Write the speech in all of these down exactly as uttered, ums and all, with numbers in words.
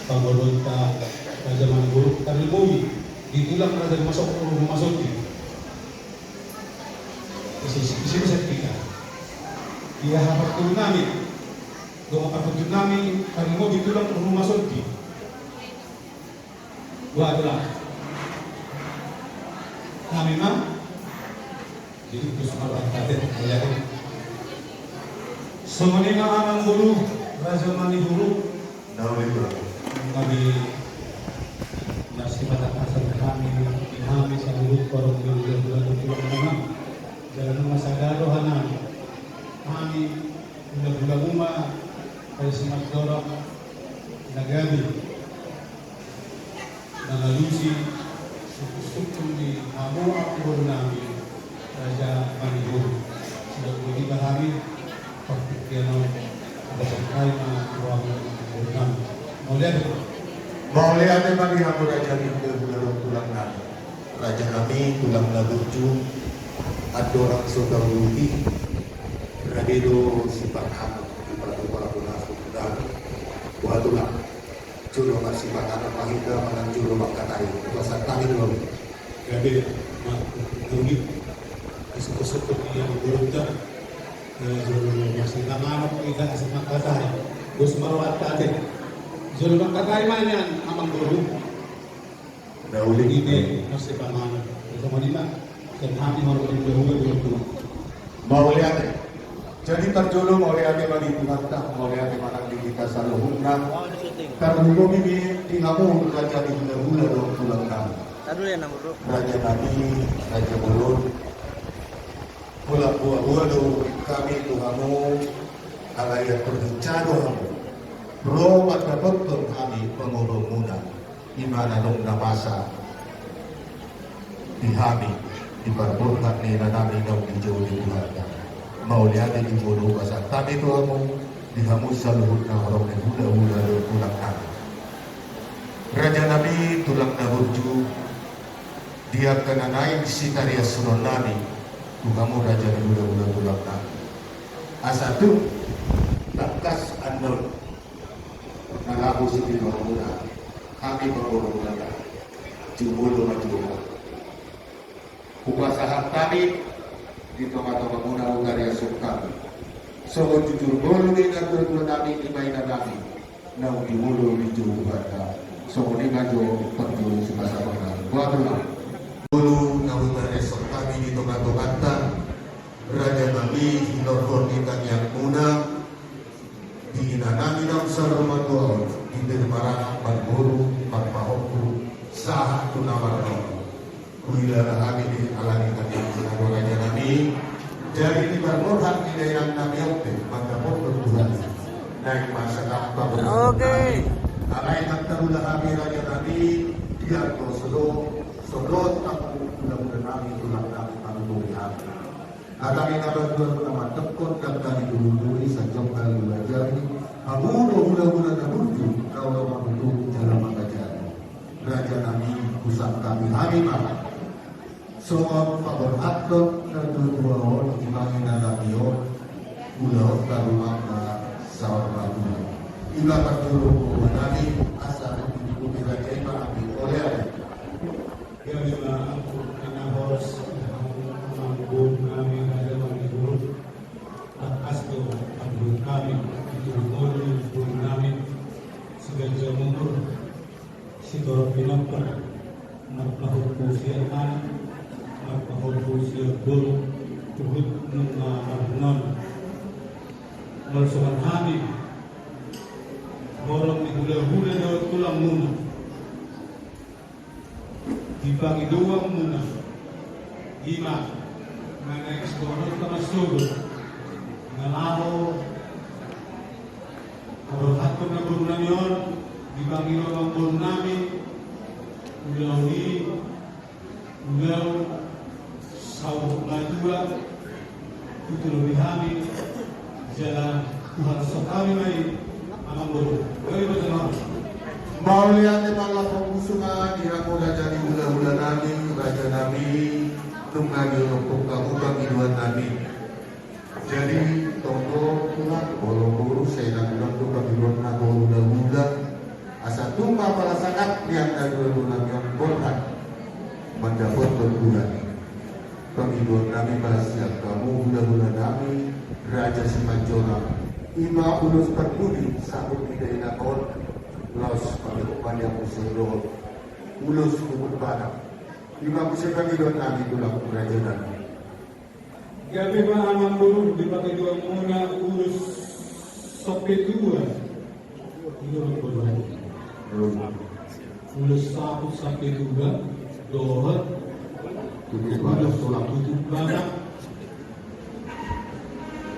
Pangoloanta Raja Maliboru, tarlumobi di tulang Raja Rumaso-, Rumasondi. Isi, isi, isi, isi, isi. Ia hapartubu nami, dongan parhundul nami, tarlumobi tulang Rumasondi. Dua tulang. Hami ma. Jadi, terus malu angkatin, ya. Songon i ma amangboru, Raja Maliboru. Na uli, Tulang. Hami, marsipatak-patak hami, hami saluhut parhundul, tulang, tulang, tulang. Jala nunga sada roha nami. Hami, hula-hula muna, paiso mandorong, na gabe mangalusi sungkun-sungkun ni hamu amangboru nami Raja Maliboru. Sudah budi bahari, partingkian on, ada berkai ma ruang boru nami. Mauliate. Mauliate ma di hamu raja ni hula-hula dohot tulang nami. Raja nami, tulang na burju, andorang so tauluti, rade do sipanganon, di paduka-duka na sudah. Buat tulang. Jolo marsipanganon ma hita manang jolo mangkatai. Pasahat hami do. Gabe, ma, na uli. Isuk-isuk tu dia berunta. Eh, jolo marsipanganon hita asa mangkatai. Bos maruat ate. Jolo mangkatai ma nian amangboru. Na uli. Ide, marsipanganon. Songon i ma. Songon hami molo di dahulu dulu. Mauliate. Jadi parjolo mauliate ma di Tuhanta, mauliate ma nang di hita saluhutna. Tarlumobi di hamu raja ni hula-hula dohot tulang nami. Raja nami, raja bolon. Molo buha-buha do hami tu hamu, alai ia percaya do hamu. Ro mandapothon hami pangomoan muna. Ima na nunga masa di hami, di parborhat ni inanami naung dijou ni Tuhanta. Mauliate di molo pasahat hami tu hamu, di hamu saluhutna horong ni hula-hula dohot tulang nami. Raja nami, tulang na burju, di angka na naeng sitariashon nami tu hamu raja ni hula-hula tulang nami. Asa tung tangkas annon na laho sitiruon muna, hami ma boru muna, jumolo ma jumolo. Hupasahat hami di tonga-tonga muna, hutariashon hami songon jujur ngolu ni natua-tua nami, ima inanami naung jumolo dijou Tuhanta. Songon i ma jo parjolo sipasahaton nami. Boha tulang? Ngolu na hutariashon hami di tonga-tonganta, raja nami, hinorhon ni tangiang muna, di inanami naung saur matua on, di Parimarangan, marboru, marpahompu, sahat tu na marnono. Huilala hami di alani hami, raja nami. Jadi di parborhat ni dainang nami on pe, mandapothon Tuhan. Naeng ma sada parborhat. Oke. Alai hata ula hami, raja nami, di angka so do, so dohot hamu hula-hula nami, tulang nami, mangurupi hami. Hata ni na batua na mandok, dangka ni duri-duri, sanjongkal dua jari, hamu do hula-hula na burju, na olo mangurupi jala mangajari. Raja nami, husangkapi hami ma songon paborhathon na tua-tua on, ima inanami on, ulaon tarumang ma saur matua. Ima parjolo boha nami, asa diikuti raja i ma hami. Ole, ale. Ia memang aku anak horas, amangboru nami, raja nami boru. Tangkas do amangboru nami, itu boru, boru nami, siganjang umur, sitorop pinompar, marpahompu sian anak, marpahompu sian boru, huhut nunga marnono. Molo songon hami, horong ni hula-hula dohot tulang muna, di pangidoan muna, ima na naeng sidohononta marsogot, na laho paborhathon na boru nami on, di pangidoan boru nami, ulaon i, ulaon saur matua, tutu lobi hami, jala hupasahat hami ma i, amangboru. Mauliate ma, laho pusu ma di hamu raja ni hula-hula nami, raja nami, nunga diompung hamu pangidoan nami. Jadi tong do tulang, molo boru, sai na tulang do pangidoan na boru na muda. Asa tu Pasangaphon na dua-dua nami on borhat mandapothon bulan i. Pangidoan nami ma sian hamu hulahula nami Raja Simanjorang, i ma ulos parpudi sahat di dainang on, laos pamupani hamu sian dohot ulos huhut bana. I ma muse pangidoan nami tu hamu raja nami. Gabe ma amang boru di pangidoan muna ulos sampe tua. Iya, boru. Ulos saput sampe tua. Dohot. Tutup bagas. Ulos tulang tutup bagas.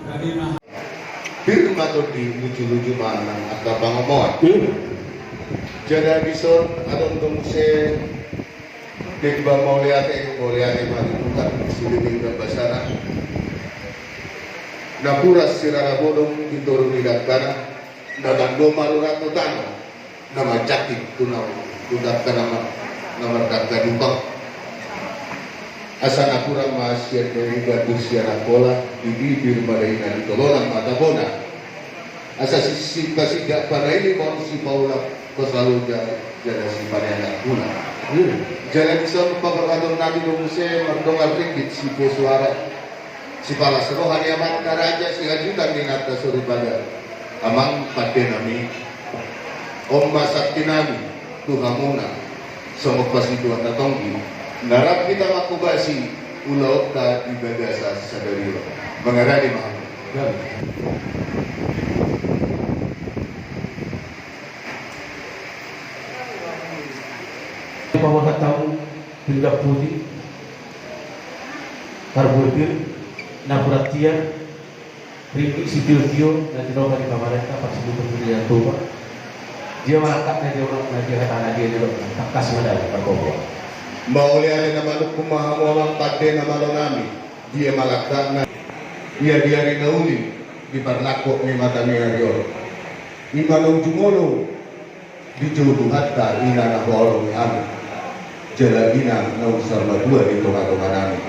Gabe ma. Pir ma tondi, luju-luju ma nang angka pangomoan. Pir. Jala dison adong do muse. Denggan mauliate, mauliate ma di Tuhan, silehon ni basana. Napuran sirara bodong di toru ni dangkana, na tando marura tu tano, na manjangkit tu na, tu dangka na ma-, na mardangka di tano. Asa napuran ma sian na di gandus sian Angkola, di bibir ma dainang, di tolona ma tabona. Asa si, si, sipasindak panaili ma on, sipaulak pasaloja, jala sipaneang angkula. Jala dison paborhaton nami do muse mardongan ringgit, sipe suara, sipalas roha ni amanta raja, sihajutan ni inanta soripada. Amang pande nami, on ma santi nami tu hamuna. Songon pasituan na tonggi, na rap hita manghobasi ulaonta di bagasan sadari on. Mangarade ma hamu. Paborhat hamu pinggan pudi, parbue pir, napuran tiar, ringgit sitio-tio na tinopa ni pamarenta, parsitutu di Toba. Dia ma langkatna, dia ma, na dia hatana, dia nidokna, tangkas ma dao parboa. Mauliate na malumpa ma hamu amang pande na malo nami. Dia ma langkatna, dia di ari na uli di parlangkok ni mata ni ari on. I ma naung jumolo di jou Tuhanta ina na huhaholongi hami. Jala ina naung saur matua di tonga-tonga nami.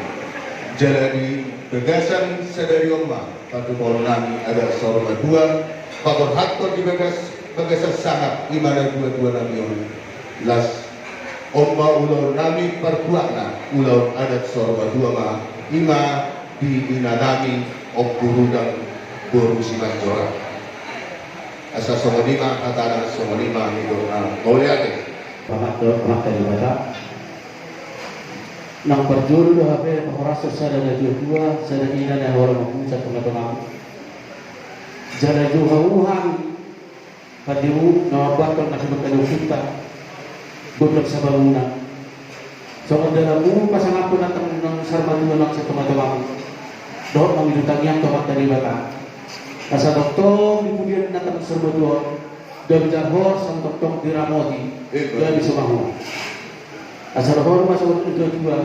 Jala di bagasan sadari on ma patupaon nami adat saur matua, paborhathon di bagas, bagasan sangap i ma na dua-dua nami on. Las, on ma ulaon nami partuakna, ulaon adat saur matua ma, i ma di ina nami Ompu Rudang boru Simanjorang. Asa songon i ma hatana, songon i ma nidokna. Mauliate. Pamatto, pamatta di mata. Nang parjolo do hape pahorasan sada na tua-tua, sada ina na huhaholongi tu tonga-tongamu. Jala jo hamu hami, pande, na mambuathon na hudok na usunta, gondang sabamuna. Songon dalanmu pasangaphon nantang na saur matua na sian tonga-tongamu. Dohot mangido tangiang tu Amanta Debata. Asa tongtong di pudian nantang na saur matua on, gabe jarhor, asa tongtong diramoti, gabe sumahua. Asa dohor ma songon na tua-tua.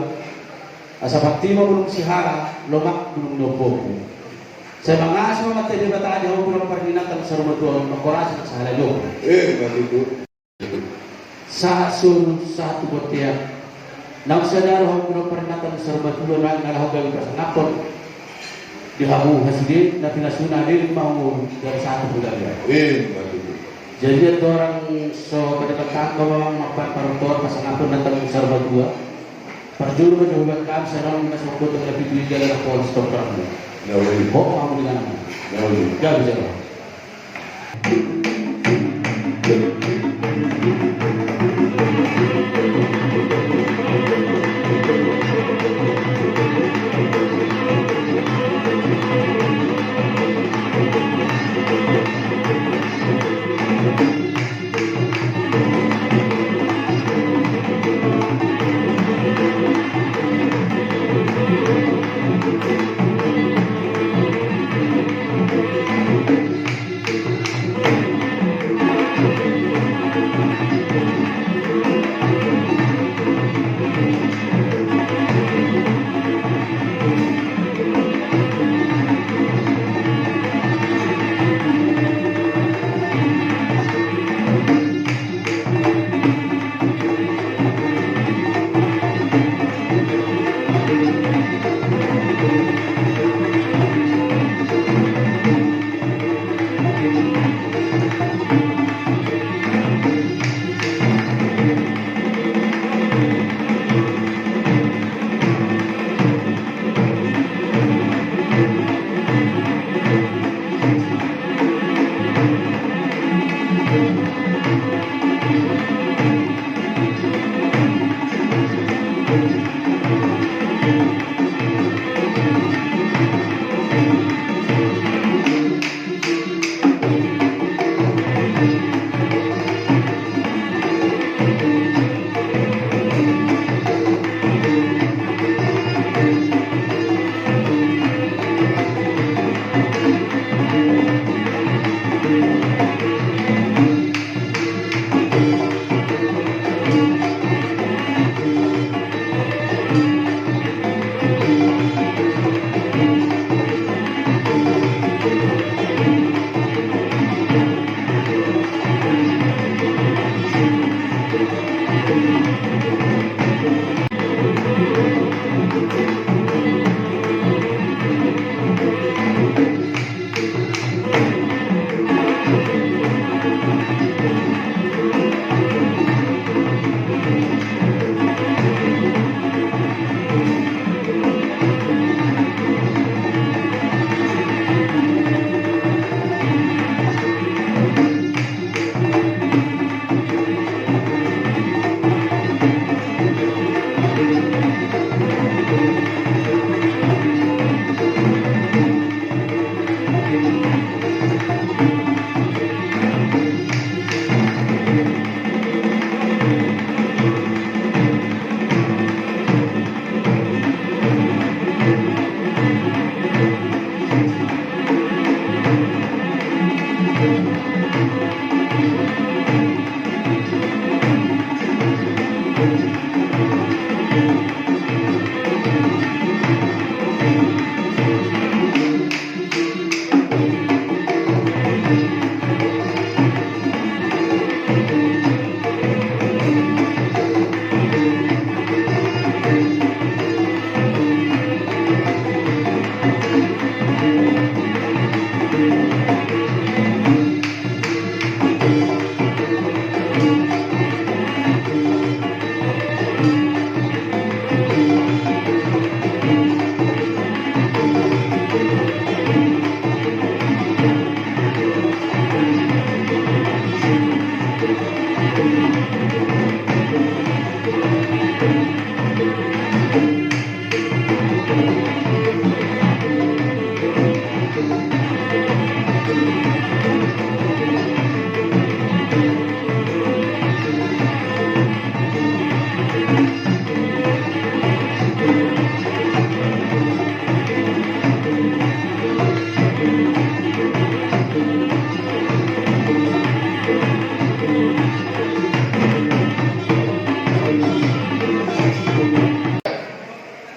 Asa patti ma bulung sihala, lomak bulung ni ompuompu. Sai mangasi ma Amanta Debata di hamu pinompar ni nantang na saur matua on, mangkorasi na sahala jo. Eh, ma tutu. Sahat solu, sahat tu bontean. Naung sada do hamu pinompar ni nantang na saur matua on, na laho gabe pasangaphon di hamu hasude, na pinasuna leleng ma hamu dari sahat tu hulahula. Eh, ma tutu. Jadi andorang so pada patangko ma amang mampan parorot pasangaphon nantang na saur matua. Parjolo ma jo hubahen hami, sai naung na so potong na pitu i jala na polos tongkarmu. Na uli. Ho, hamu dengan. Na uli. Gabe jala.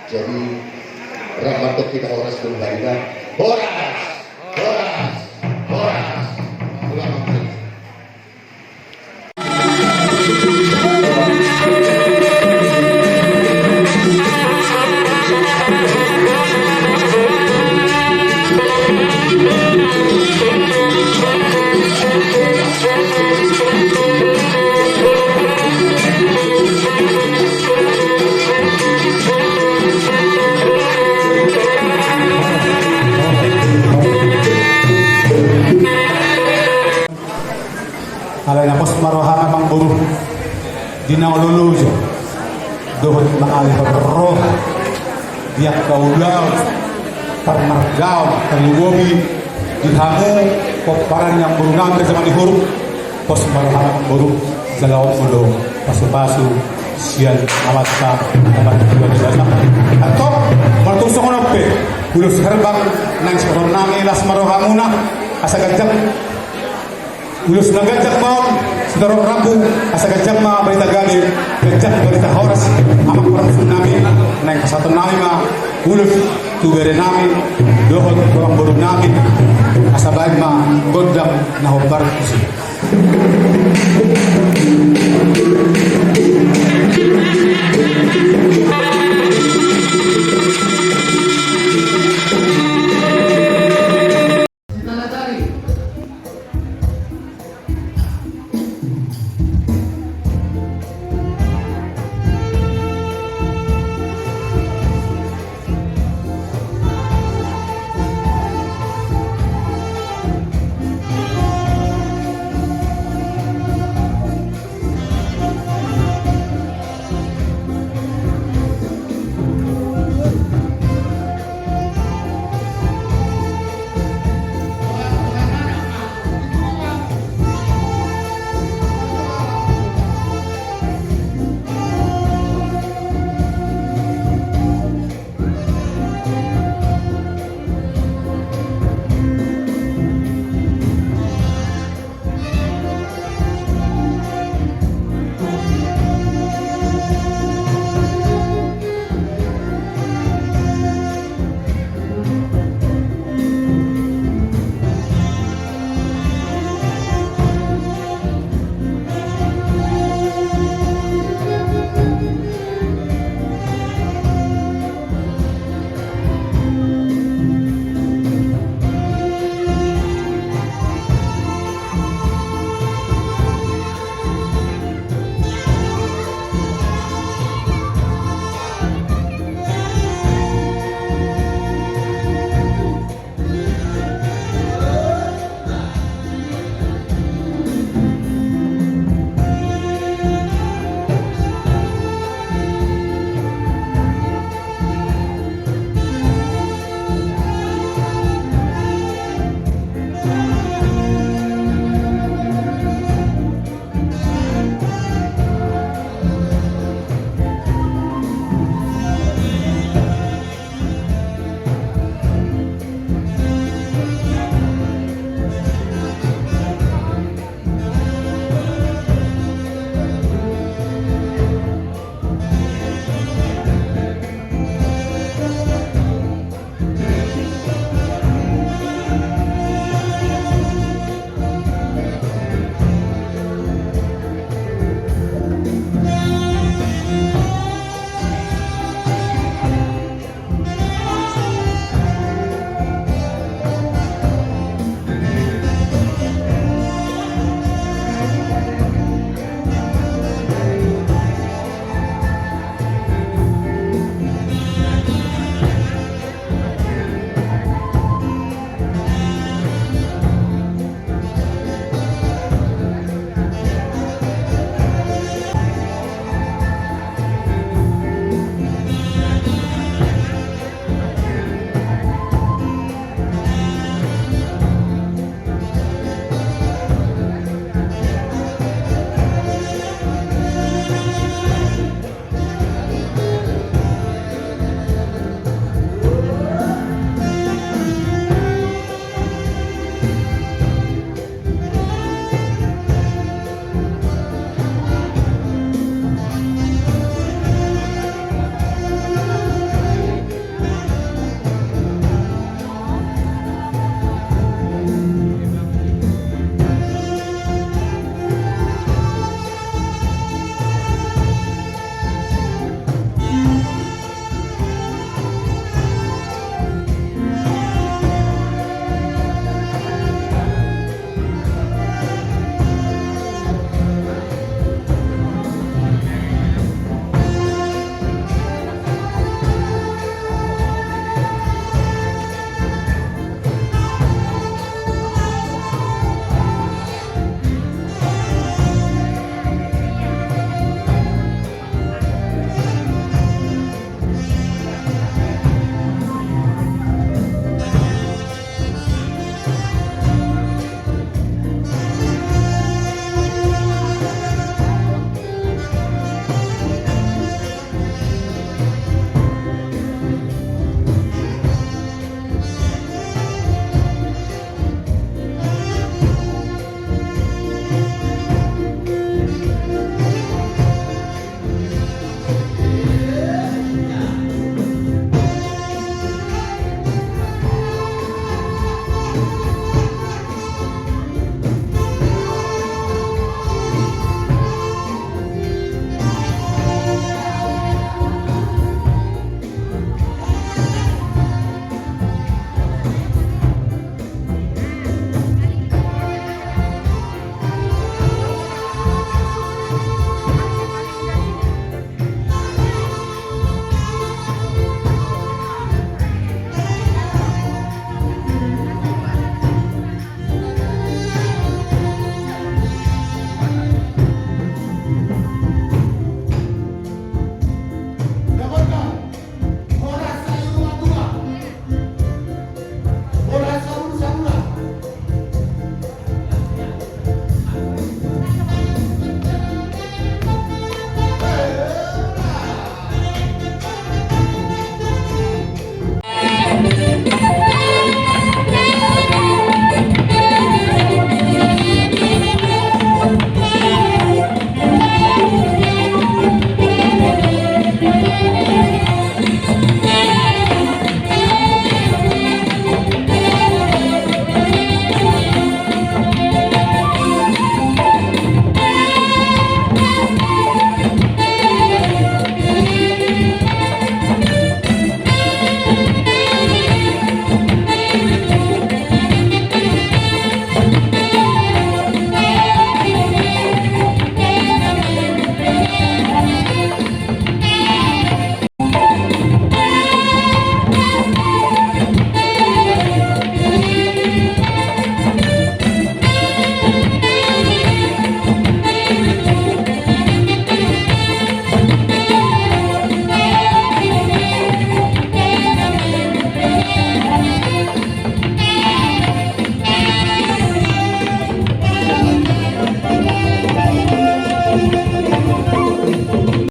Jadi, rap mantong hita horas tu Tuhan. Horas! Horas! Horas! Ulang lagi. Alai na pos ma rohana amangboru di na olo-olo jo dohot mangalehon roha di angka ulaon parmargaon, tarlumobi di hamu pomparan ni amangboru nami Raja Manihuruk. Pos ma rohana amangboru, jalo on molo pasu-pasu sian Amanta na martua Debata. Antong, molo tung songon on pe, ulos herbang naeng sipasahaton nami, las ma rohamuna, asa ganjang. Ulos na ganjang ma on, sitorop rambu, asa ganjang ma barita gabe, ganjang barita horas, amang parmusik nami, naeng pasahaton nami ma ulos tu bere nami dohot tu amangboru nami, asa baen ma gondang na hombar tusi.